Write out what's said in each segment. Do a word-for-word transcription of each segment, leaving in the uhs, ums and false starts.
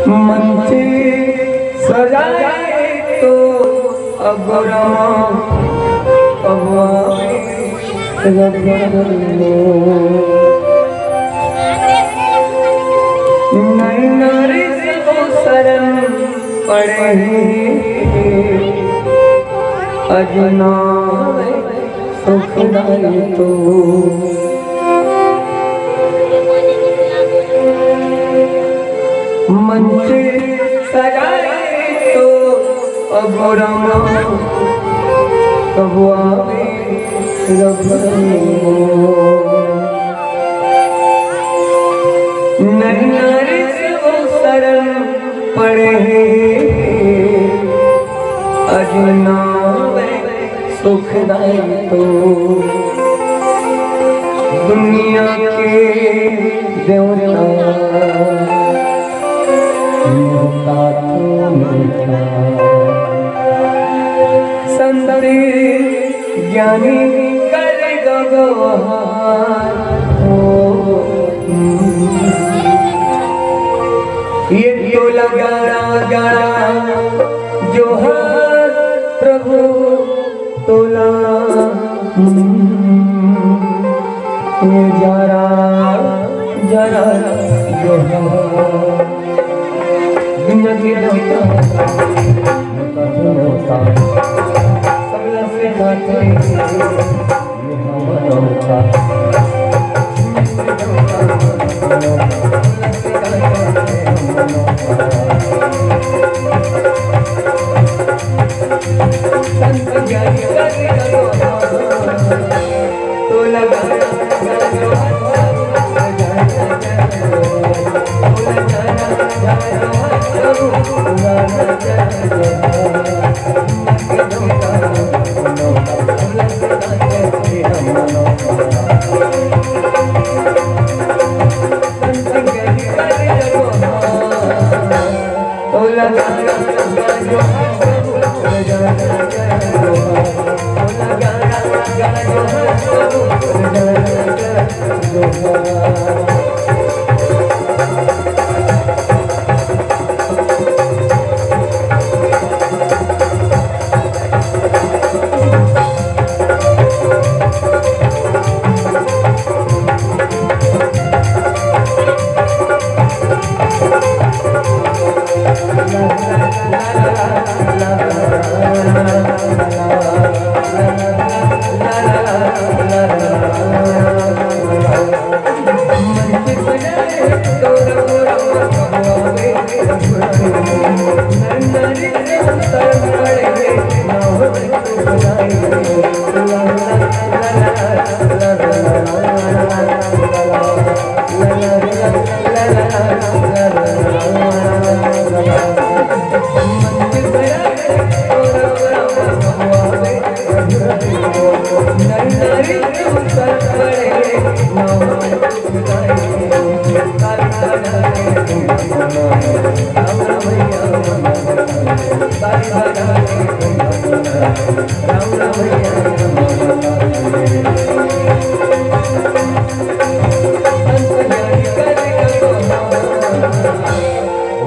मंच सजाए तो अब रमा, अब आवे रब रमा। नैना रे से वो शरण पड़े, अजना सुखदाई तो। मंच सजाए तो अब रमा, कब आवे रब रमा। नैना रे से वो शरण पड़े, अजना सुखदाई तो। दुनिया के देवता मुहताज मुहताज। संत ज्ञानी कर गगोहार हो। ये तो लगा गाड़ा जोहार प्रभु तोला। ये जरा जरा जोहार। दुनिया के देवता, देवता, देवता, सबला से खाते, ये हमारा होता।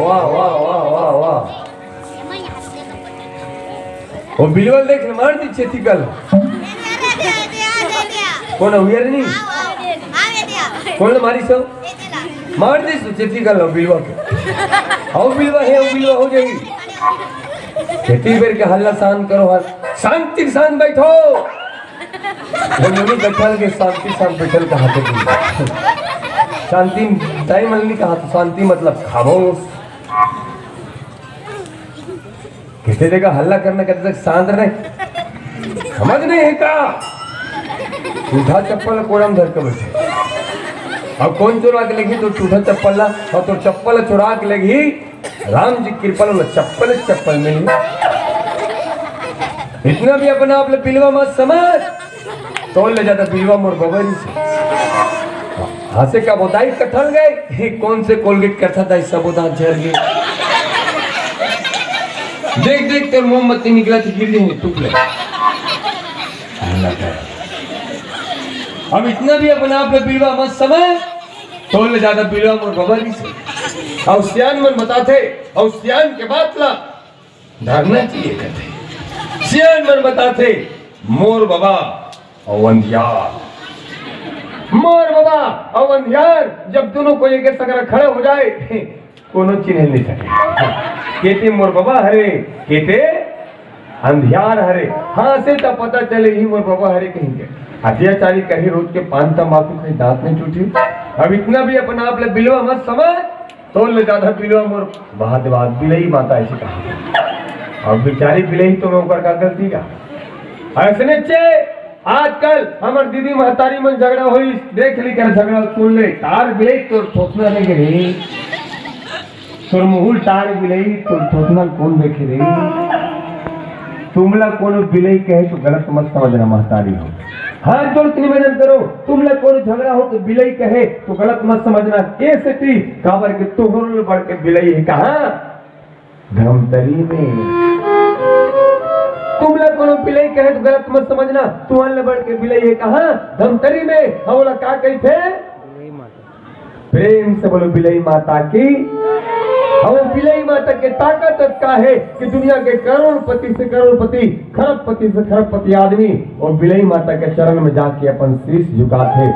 वाह, वाह, वाह, वाह, वाह। वो बिलवा देख, मार दी चेती कल। कौन है, उयर नहीं? कौन मारी सब? मार दी चेती कल बिलवा के। आओ बिलवा है, आओ बिलवा हो जाई। खेती बेर के हल्ला शांत करो, हल शांति के साथ बैठो। वो मुनि बैठल के शांति शांत बैठल कहा थे। शांति दाई मन नहीं कहा तो शांति मतलब खामोश। कहते देखा हल्ला करना, कहते तक शांत रहे। समझ नहीं है का? टूटा चप्पल कोड़म धर के बैठे। अब कौन चुरा के लेगी तो टूटा चप्पल ला, और तो चप्पल चुरा के लेगी। राम जी कृपा वाला चप्पल, चप्पल मिली। इतना भी अपना आप ले बिलवा मत समझ, तोल ले जाता बिलवा मोर बबरी से। हंसे का बताई कठल गए, हे कौन से कोलगेट करता था, सब दांत झर गए। देख देख तोर मोमबत्ती निकला थी, गिर गई टूट ले। अब इतना भी अपना आप ले बिलवा मत समझ, तोल ले जाता बिलवा मोर बबरी से। अउ सियान मन बताथे, अउ सियान के बात ला धरना चाहिए कथे। सियान मन बताथे, मोर बबा अउ अंधियार, मोर बबा अउ अंधियार, जब दोनों कोई एक संग खड़ा हो जाए, कोनो चिन्ह नहीं सके। केते मोर बबा हरे, केते अंधियार हरे। हाँ, से तो पता चले ही मोर बबा हरे कहीं के। अत्याचारी कहीं रोज के पान तंबाकू खाई, दांत नहीं टूटी। अब इतना भी अपना आप ले बिलवा मत समझ, तोर ले ज्यादा बिलवा मोर बात बात बिलई माता ऐसे कहा। अब बेचारी बिलई तो मैं ऊपर का गलती का। ऐसने चे आजकल हमर दीदी महतारी मन झगड़ा होई, देख ली कर झगड़ा सुन ले, तार बिलई तोर थोथना नहीं रे। तोर मुहुल टार बिलई, तोर थोथना कोन देखे रे? तुमला कोनो बिलई कहे तो गलत मत समझना महतारी हो। हाथ जोड़ के निवेदन करो, तुमला कोनो झगड़ा हो तो बिलई कहे तो गलत मत समझना। के सेती काबर के तोहर ले बढ़ के बिलई हे कहाँ? धमतरी में। तुमला कोनो बिलई कहे तो गलत मत समझना, तुहर ले बढ़ के बिलई हे कहाँ? धमतरी में। हमला का कहिथे? प्रेम से बोलो बिलई माता की। और बिलई माता के ताकत का है कि दुनिया के करोड़पति से करोड़पति, खरबपति से खरबपति आदमी और बिलई माता के चरण में जाके अपन शीश झुकाथे।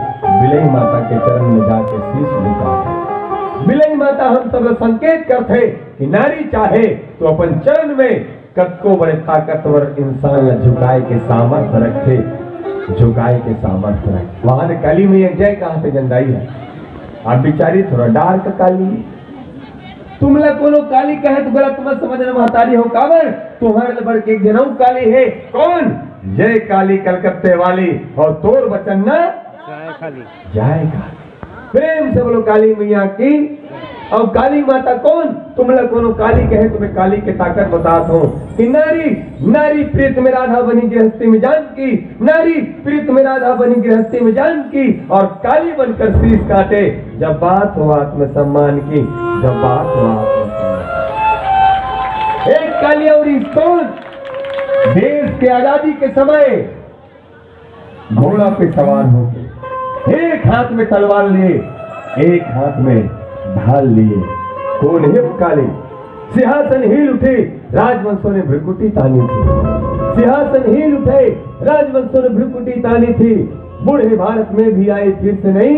बिलई माता के चरण में जाके शीश झुकाथे। बिलई माता हम सब ला संकेत करथे कि नारी चाहे तो अपन चरण में कतको बड़े ताकतवर इंसान ला झुकाए के सामर्थ्य रखथे, झुकाए के सामर्थ्य रखथे। वहां ले काली मैया जय कहा थे गंदाई है। आप बिचारी थोड़ा डार्क काली। तुमला कोनो काली कहे तो गलत मत समझना महतारी हो, काबर तुहर ले बढ़ के एक जनऊ काली है। कौन? जय काली कलकत्ते वाली। और तोर बचन ना जाए काली। प्रेम से बोलो काली मैया की। और काली माता कौन? तुमला कोनो काली कहे तो मैं काली के ताकत बतात हूँ कि नारी, नारी प्रीत में राधा बनी गृहस्थी में जानकी, नारी प्रीत में राधा बनी गृहस्थी में जानकी, और काली बनकर शीश काटे जब बात हो आत्मसम्मान की, जब बात हो आत्मसम्मान। एक काली और इस कौन? देश के आजादी के समय घोड़ा पे सवार होके एक हाथ में तलवार लिए, एक हाथ में ढाल लिए। कौन है वो काली? सिंहासन हिल उठे, राजवंशों ने भृकुटी तानी थी। सिंहासन हिल उठे, राजवंशों ने भृकुटी तानी थी। बूढ़े भारत में भी आई फिर से नई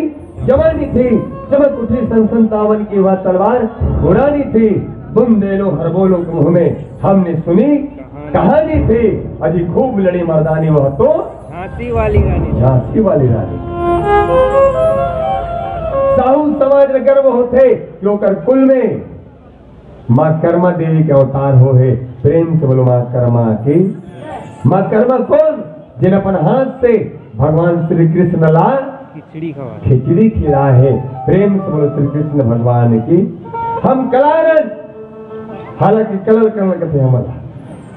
जवानी थी। चमक उठी सन संतावन की वह तलवार पुरानी थी। बुंदेलो हर बोलो के मुंह में हमने सुनी कहानी थी। अजी खूब लड़ी मर्दानी वह तो झांसी वाली रानी। झांसी वाली रानी। साहू समाज में गर्व होथे कि ओकर कुल में माँ कर्मा देवी के अवतार हो हे। प्रेम से बोलो माँ कर्मा की। माँ कर्मा कौन? जिन अपन हाथ से भगवान श्री कृष्ण ला खिचड़ी खवा। खिचड़ी खिला हे। प्रेम से बोलो श्री कृष्ण भगवान की। हम कलारन, हालांकि कलर कलर कथे हमला,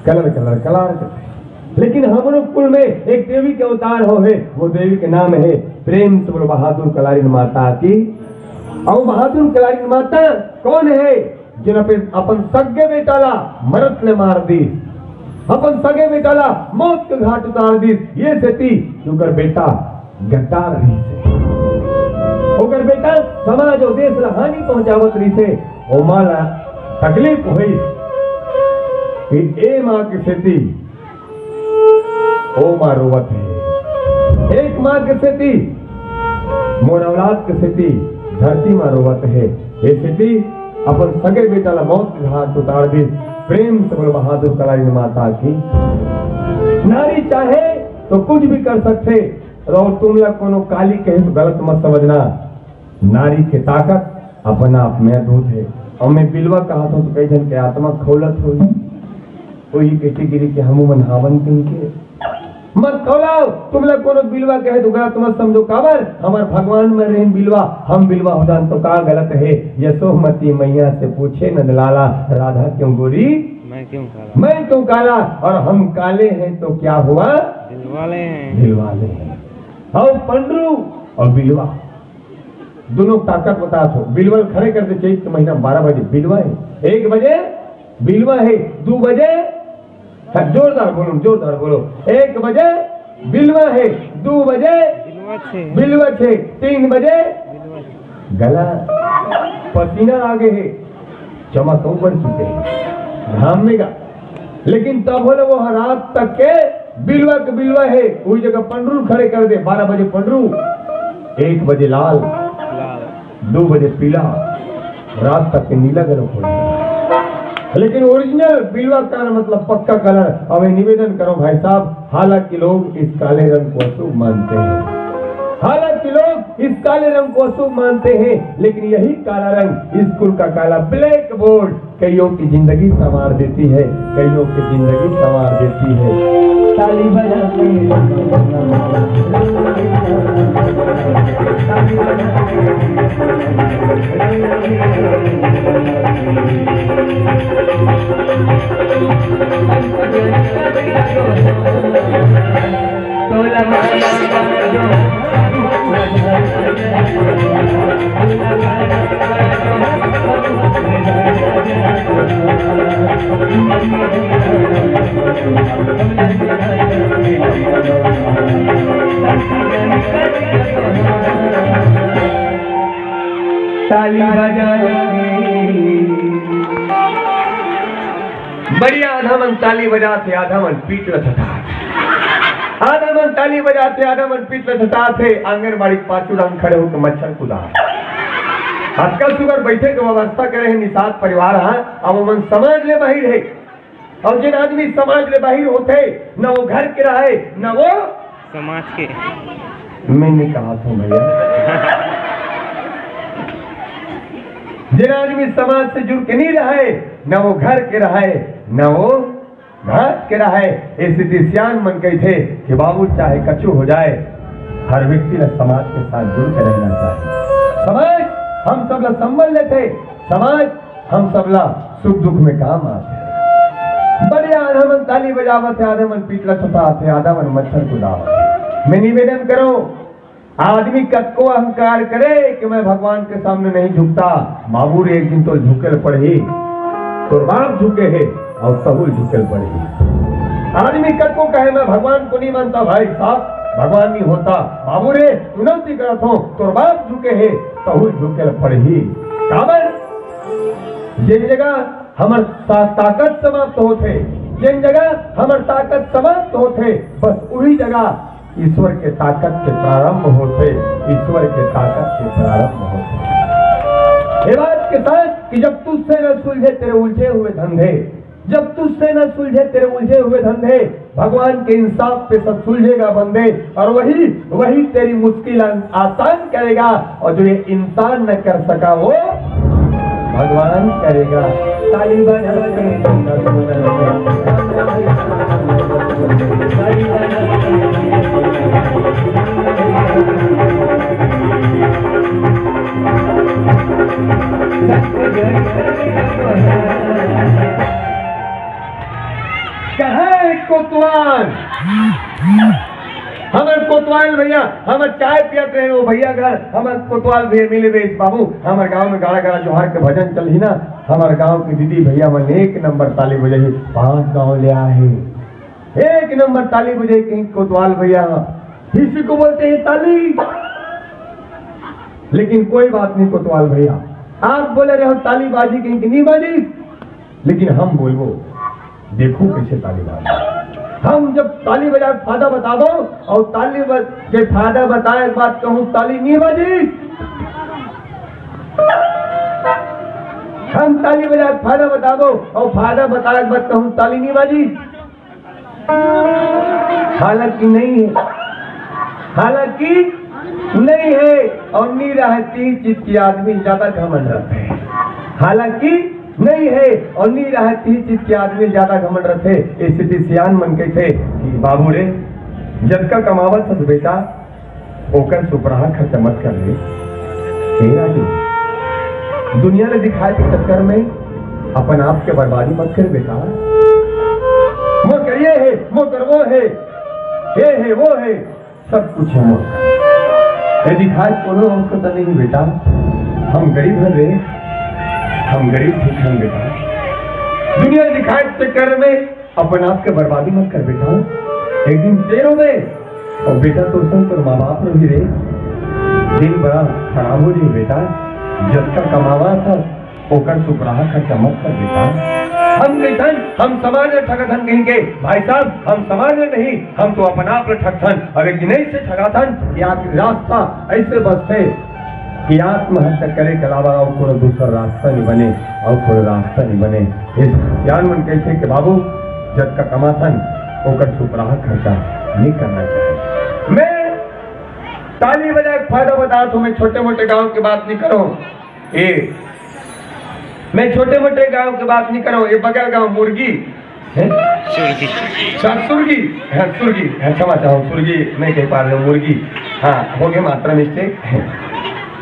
कलर कलर कलार कथे, लेकिन हमरो कुल में एक देवी के अवतार हो हे, वो देवी के नाम हे, प्रेम से बोलो बहादुर कलारिन माता की। और बहादुर कलारिन माता कौन हे? जिन अपन, अपन सगे बेटा ला मरत ले मार दीस, अपन सगे बेटा ला मौत के घाट उतार दीस। ये सेती कि ओकर बेटा गद्दार रहिस हे, ओकर बेटा समाज और देश ला हानि पहुंचावत रहिस हे। ओ माँ ला तकलीफ होइस कि ए माँ के सेती ओ माँ रोवत हे। एक माँ के सेती, मोर औलाद के सेती धरती माँ रोवत हे। ए सेती अपन सगे बेटा ला मौत के घाट उतार दीस। प्रेम से बोलो बहादुर कलारिन माता की। नारी चाहे तो कुछ भी कर सकथे, और तुमला कोनो काली कहे तो गलत मत समझना। नारी के ताकत अपन आप में अद्भुत हे। और मैं बिलवा कहत हूँ तो कई झन के आत्मा खौलत होही, वही कैटेगरी के हमू मन हावन कहिके। मत खौलाओ, तुमला कोनो बिलवा कहे तो गलत मत समझो, काबर हमर भगवान में रहिन बिलवा, हम बिलवा हो जान तो का गलत हे? यशोमती मैया से पूछे नंदलाला, राधा क्यों गोरी, मैं क्यों काला? मैं क्यों काला? और हम काले हैं तो क्या हुआ? दिलवाले हैं। दिलवाले हैं। और पंडरू और बिलवा दोनों ताकत बतात हो। बिलवा खड़े कर दे चैत के महीना में बारह बजे बिलवा हे, एक बजे बिलवा हे, दू बजे, हाँ, जोरदार बोलो, जोरदार बोलो। एक बजे बिलवा हे, दू बजे बिलवा छे। बिलवा छे, तीन बजे बिलवा छे। गला पसीना आ गे हे, चमक अउ बढ़ चुके हे, घाम में गा। लेकिन तब होले वो ह रात तक के बिलवा के बिलवा हे, कोई जगह पंडरू खड़े कर दे, बारह बजे पंडरू, एक बजे लाल, दो बजे पीला, रात तक के नीला घलो कोई। लेकिन ओरिजिनल बिलवा कलर, मतलब पक्का कलर। अब ये निवेदन करो भाई साहब, हालांकि लोग इस काले रंग को अशुभ मानते हैं, हालांकि लोग इस काले रंग को अशुभ मानते हैं, लेकिन यही काला रंग, स्कूल का काला ब्लैक बोर्ड, कईयों की जिंदगी संवार देती है, कईयों की जिंदगी संवार देती है। ताली बजा के ताली बजा। बढ़िया, आधा मन ताली बजात हे, आधा मन पीठ ल ठठात हे। आधा मन ताली बजात हे, आधा मन पीठ ल ठठात हे। आंगनबाड़ी के पाछू डाहन खड़े होके मच्छर कुदात हे। अतका सुघर बैठे के व्यवस्था करे हे निषाद परिवार ह, अब ओमन समाज ले बाहिर हे। अउ जेन आदमी समाज ले बाहिर होथे, न वो घर के रहय, न वो समाज के। मैं नहीं कहा था भैया। जेन आदमी समाज से जुड़ के नहीं रहय, न वो घर के रहय, न वो घाट के रहय। स्थिति सियान मन कहिथे कि बाबू, चाहे कछु हो जाए, हर व्यक्ति ला समाज के साथ जुड़ के रहना चाहिए। समाज हम सब ला संबल लेथे, समाज हम सब ला सुख दुख में काम आथे। बड़े आधा मन ताली बजावत हे, आधा मन पीठ ला ठठात हे, आधा मन मच्छर कुदावत हे। मैं निवेदन करो, आदमी कतको अहंकार करे कि मैं भगवान के सामने नहीं झुकता, बाबू रे, एक दिन तो झुके ल पड़ही। तोर बाप झुके हे अउ तहू ल झुके ल पड़ही। आदमी कतको कहे, मैं भगवान को नहीं मानता भाई साहब, भगवान नहीं होता, बाबू रे, चुनौती करत हो, तोर बाप झुके हे, तहू ल झुके ल पड़ही। काबर? जेन जगह हमर ता-, ताकत समाप्त होथे, जेन जगह हमर ताकत समाप्त होथे, बस उही जगह ईश्वर के ताकत के प्रारंभ होथे, ईश्वर के ताकत के प्रारंभ होथे। ये बात के साथ कि जब तुझसे न सुलझे तेरे उलझे हुए धंधे, जब तुझसे न सुलझे तेरे उलझे हुए धंधे, भगवान के इंसाफ पे सब सुलझेगा बंदे, और वही, वही तेरी मुश्किल आसान करेगा, और जो ये इंसान न कर सका वो भगवान करेगा। ताली बजा के कहे कोतवाल, हमर कोतवाल भैया, हमर चाय पियत रहे वो भैया घर, हमर कोतवाल भैया मिले बेस बाबू, हमर गांव में गाड़ा गाड़ा जोहार के भजन चलही ना, हमर गांव के दीदी भैया मन एक नंबर ताली बजाही, पांच गांव ले आए हे, एक नंबर ताली बजाही कहीं कोतवाल भैया, इसी को बोलते हैं ताली। लेकिन कोई बात नहीं कोतवाल भैया, आप बोले रहे हो ताली बाजी कहीं की नहीं बाजी, लेकिन हम बोलबो, देखो कैसे ताली बजाए। हम जब ताली बजाए फायदा बताबो और ताली बज-, के फायदा बताए के बाद कहूँ ताली नहीं बजी, हम ताली बजाए फायदा बताबो और फायदा बताए के बाद कहूँ ताली नहीं बजी। हालांकि नहीं है, हालांकि नहीं है। और नी रहती चीज के आदमी ज्यादा घमंड रहते हैं। हालांकि नहीं है और नी रहती चीज के आदमी ज्यादा घमंड रहते। स्थिति सियान मन कहते कि बाबू रे, जतका कमावत हस बेटा, ओकर सुपरहा खर्चा मत कर ले। हे राजू, दुनिया ले दिखाए के चक्कर में अपन आप के बर्बादी मत कर बेटा। मोर कर ये है, मोर कर वो है, ये है, वो है, सब कुछ है मोर। ये दिखाए कोनो अवस्था नहीं बेटा, हम गरीब हैं रे, हम गरीब ठीक हैं बेटा। दुनिया दिखाए के चक्कर में अपन आप के बर्बादी मत कर बेटा, एक दिन तेरो में और बेटा तो सुन तोर माँ बाप में भी रे, दिन बड़ा खराब हो जाए बेटा। जतका कमावत हस, ओकर सुपराहा खर्चा मत कर बेटा। हम कहिथन, हम समाज ल ठगथन कहिके, भाई साहब, हम समाज ल नहीं, हम तो अपन आप ल ठगथन। अउ एक दिन ऐसे ठगाथन कि आप रास्ता ऐसे बचथे कि आत्महत्या करे के अलावा अउ कोनो दूसर रास्ता नहीं बने, अउ कोनो रास्ता नहीं बने। ये सियान मन कहिथे कि बाबू, जतका कमाथन, ओकर सुपराहा खर्चा नहीं करना चाहिए। मैं ताली बजा के फायदा बताथों, मैं छोटे मोटे गांव के बात नहीं करों। ए, मैं छोटे मोटे गांव के बात नहीं करों। ये बगल गांव मुर्गी है? सुर्गी। अच्छा, सुर्गी। हाँ, सुर्गी। हाँ, क्षमा चाहूँ, सुर्गी नहीं कह पा रहे हो, मुर्गी। हाँ, हो गए मात्रा मिस्टेक।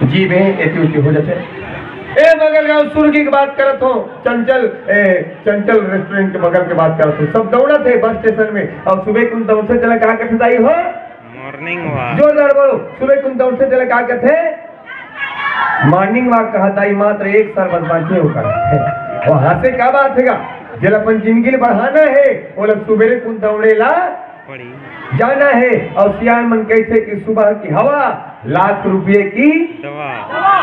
जी बे, एती उती हो जाते। ए, बगल गांव सुर्गी की बात करत हो, चंचल, ए, चंचल रेस्टोरेंट के बगल के बात करत हो। सब दौड़त हे बस स्टेशन में, अउ सुबह कुन दौड़थे तेला का कथे दाई हो? Morning walk. जोरदार बोलो, सुबह कुन दौड़थे तेला का कथे? मॉर्निंग वॉक कहा दाई, मात्र एक साल बाद बांचे हो कर। वहां से का बात है का? जेला अपन जिंदगी ले बढ़ाना है, ओला सुबेरे कुन दौड़े ला पड़ी। जाना है। अउ सियान मन कहिथे कि सुबह की हवा, लाख रुपये की दवा।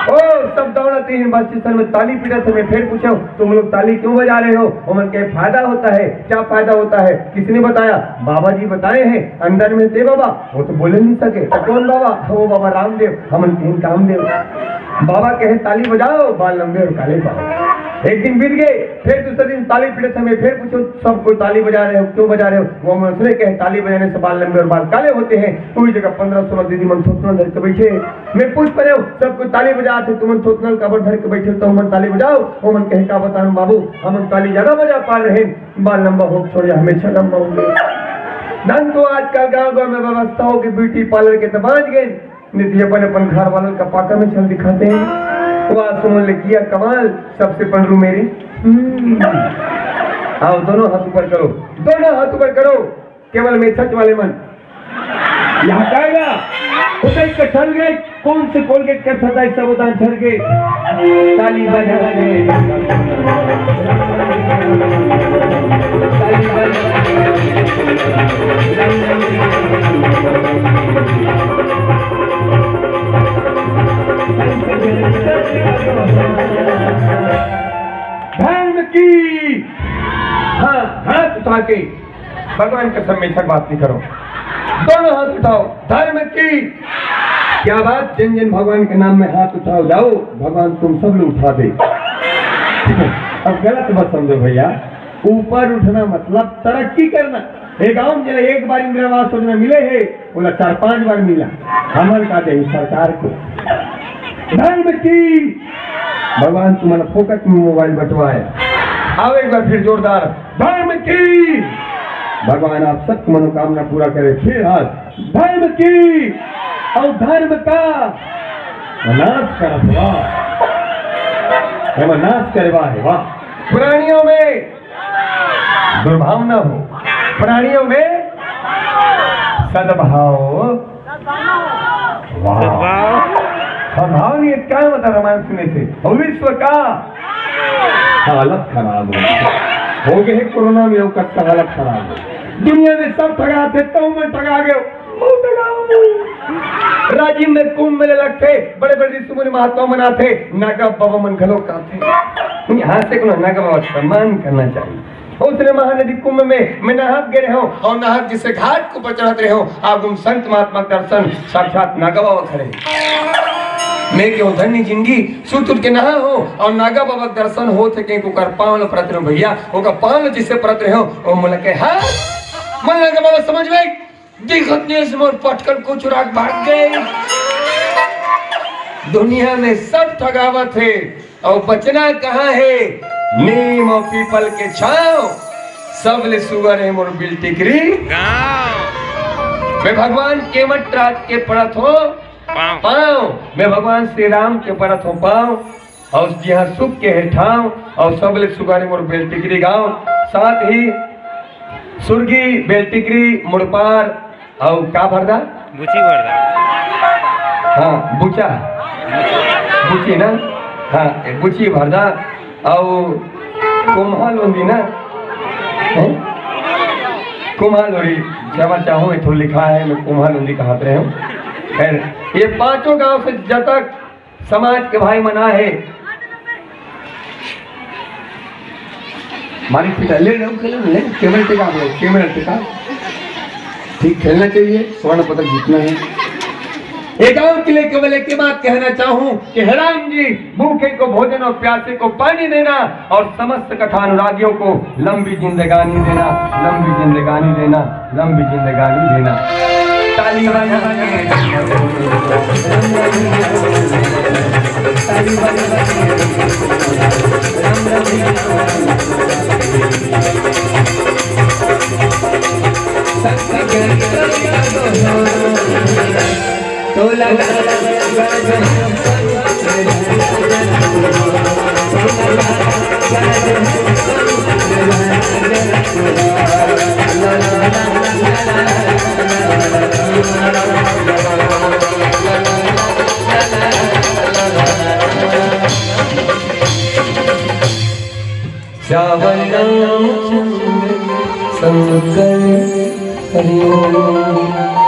ओ, सब दौड़त हे बस स्टेशन में, ताली पीटत हे। मैं फिर पूछे, तुम लोग ताली क्यों बजा रहे हो? ओमन कहे, फायदा होता है। क्या फायदा होता है? किसने बताया? बाबा जी बताए हैं। अंदर में थे बाबा, वो तो बोले नहीं सके। तो कौन बाबा? वो बाबा रामदेव, हमन कहेन कामदेव। बाबा कहे, ताली बजाओ, बाल लंबे और काले पाओ। एक दिन बीत गए, फिर दूसरे दिन ताली पीटत हे। मैं फिर पूछो, सब कोई ताली बजा रहे हो, क्यों बजा रहे हो? वो मन उसने कहे, ताली बजाने से बाल लंबे और बाल काले होते हैं। वही जगह पन्द्रह सोलह दीदी मन थोथना धर के बैठे। मैं पूछ पड़े हूँ, सब कोई ताली बजात हे, तुमन थोथना काबर धर के बैठे हो, तो हमन ताली बजाओ। वो मन कहे, का बताऊं बाबू, हमन ताली ज्यादा बजा पा रहे हैं, बाल लंबा हो छोड़े, हमेशा लंबा होंगे। धन तो आजकल गांव गांव में व्यवस्था हो गई, ब्यूटी पार्लर के तो बांच गए, नहीं तो अपन अपन घर वाला का पाका में चल दिखाते हैं। वाह, सुमन ले किया कमाल, सबसे पढ़ लू मेरे। हम्म। आओ, दोनों हाथ ऊपर करो, दोनों हाथ ऊपर करो, केवल मेछच वाले मन। यहाँ का आएगा, उधर कठल गए, कौन से कोलगेट के फटाई सब उतार झड़ के ताली बजा के, ताली बजा। धर्म की, हाँ, हाथ उठा के भगवान का सम्मेक्षक बात नहीं करो, दोनों हाथ उठाओ। धर्म की क्या बात, जिन जिन भगवान के नाम में हाथ उठाओ जाओ, भगवान तुम सब लोग उठा दे। अब गलत मत समझो भैया, ऊपर उठना मतलब तरक्की करना। ये गांव में एक बार इंदिरा आवास योजना मिले है, बोला चार पांच बार मिला, हमन का दे सरकार को। धर्म की, भगवान तुम्हारा फोकट में मोबाइल बंटवाए। आओ एक बार फिर जोरदार, धर्म की। भगवान आप सबकी मनोकामना पूरा करे। फिर हाथ, धर्म की। और धर्म का नाश करत हे, वाह। एमा नाश करे वाह हे, वाह। प्राणियों में दुर्भावना हो, प्राणियों में सद्भाव। वाह। सद्भाव। सद्भाव नहीं, क्या मतलब रामायण सुने से? और विश्व का हालत खराब हो गए हे कोरोना में, ओकर हालत खराब हो। दुनिया में सब ठगा थे, तो मैं ठगा गए। बहुत ठगा हो। राजिम में कुंभ मेला लगथे, बड़े बड़े ऋषि मुनि महात्मा मन आथे, नागा बाबा मन घलो आथे। यहाँ से कोनो नागा बाबा सम्मान करना चाहिए। उसने महानदी कुंभ में मैं नहात गए रहे हूँ और नहात जिसे घाट को पर चढ़त रहे हूँ, आगुम संत महात्मा दर्शन, साक्षात नागा बाबा खड़े। मैं क्यों धन्य जिंदगी, सुत उठ के नहा हो और नागा बाबा के दर्शन हो थे, के ओकर पाँव ल परत रहे हो भैया, ओकर पाँव ल जिसे परत रहे हो, ओ मोला कहे, हाँ, मन नागा बाबा समझ में दिखत नहीं से मोर पटकन को चुरा के भाग गए। दुनिया में सब ठगावत हे, और बचना कहाँ है? नीम और पीपल के छाँव, सबले सुघर है मोर बिल टिकरी गाँव। मैं भगवान केमट राज के पड़त हो पाँव। पाँव, मैं भगवान श्री राम के पड़त हो पाँव, और जिहाँ सुख के है ठाँव, और सबले सुघर है मोर बेल टिकरी गाँव। साथ ही सुरगी, बेल टिकरी, मुड़पार, अउ का भरदा? बुची भरदा। हाँ, बुचा। बुची ना? हाँ, ए, बुची भरदा। अउ कोम्हा लोंदी ना? हैं? कोम्हा लोंदी। क्षमा चाहूँ, एक ठो लिखा है, मैं कोम्हा लोंदी कहत रहे हूँ। खैर, ये पांचों गांव से जतक समाज के भाई मन आहे। मालिक पिता, ले लो, खेलो, ले, camera टिका, आप लोग, camera टिका। ठीक खेलना चाहिए, स्वर्ण पदक जीतना है। एक गांव के लिए केवल एक ही बात कहना चाहूं कि हे राम जी, भूखे को भोजन और प्यासे को पानी देना और समस्त कथा अनुरागियों को लंबी जिंदगानी देना, लंबी जिंदगानी देना, लंबी जिंदगानी देना। ताली बजाइए। ताली बजाइए। श्यावल रामचंद्र शंकर हरि ओम।